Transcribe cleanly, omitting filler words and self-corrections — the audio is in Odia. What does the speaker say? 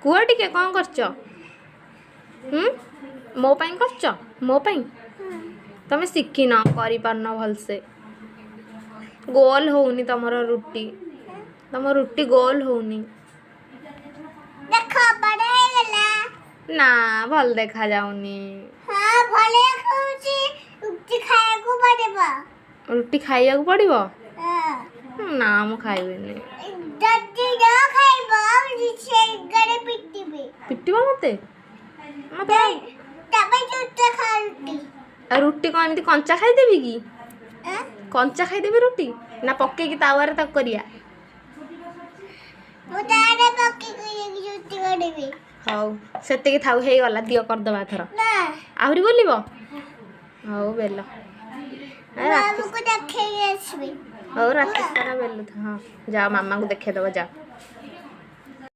କୁହ ଟିକେ, କ'ଣ କରିଛ? ହୁଁ, ମୋ ପାଇଁ କରିଛ? ମୋ ପାଇଁ? ତମେ ଶିଖିନ, କରିପାରୁନ ଭଲସେ। ଗୋଲ ହଉନି ତମର ରୁଟି। ତମ ରୁଟି ଗୋଲ ହଉନି। ଦେଖ, ବଡ ହେଇଗଲା। ନା, ଭଲ ଦେଖା ଯାଉନି। ହଁ, ଭଲ ଦେଖାଉଛି। ରୁଟି ଖାଇବାକୁ ପଡିବ। ରୁଟି ଖାଇବାକୁ ପଡ଼ିବ? ହଁ। ନା, ମୁଁ ଖାଇବିନି। ଯଦି ନ ଖାଇବ, ସେଇଗାରେ ପିଟିବି। ପିଟିବ ମତେ? ମତେ? ତମେ ଜୁତା ଖା ରୁଟି। ଆଉ ରୁଟି କ'ଣ ଏମିତି କଞ୍ଚା ଖାଇଦେବି କି? ଆଁ? କଞ୍ଚା ଖାଇଦେବି ରୁଟି, ନା ପକେଇକି ତାୱାରେ ତାକୁ କରିବା? ମୁଁ ତାରେ ପକେଇକି ରୁଟି କରିବି। ହଉ, ସେତିକି ଥାଉ, ହେଇଗଲା। ଦିଅ, କରିଦେବା ଏଥର। ନା। ଆହୁରି ବୋଲିବ? ହଉ, ବେଲ ଏ ରାତି ମାମୁକୁ ଦେଖେଇକି ଆସିବି। ହଉ, ରାତି ସାରା ବେଲୁଥା। ହଁ, ଯାଅ, ମାମାଙ୍କୁ ଦେଖେଇଦବ, ଯାଅ।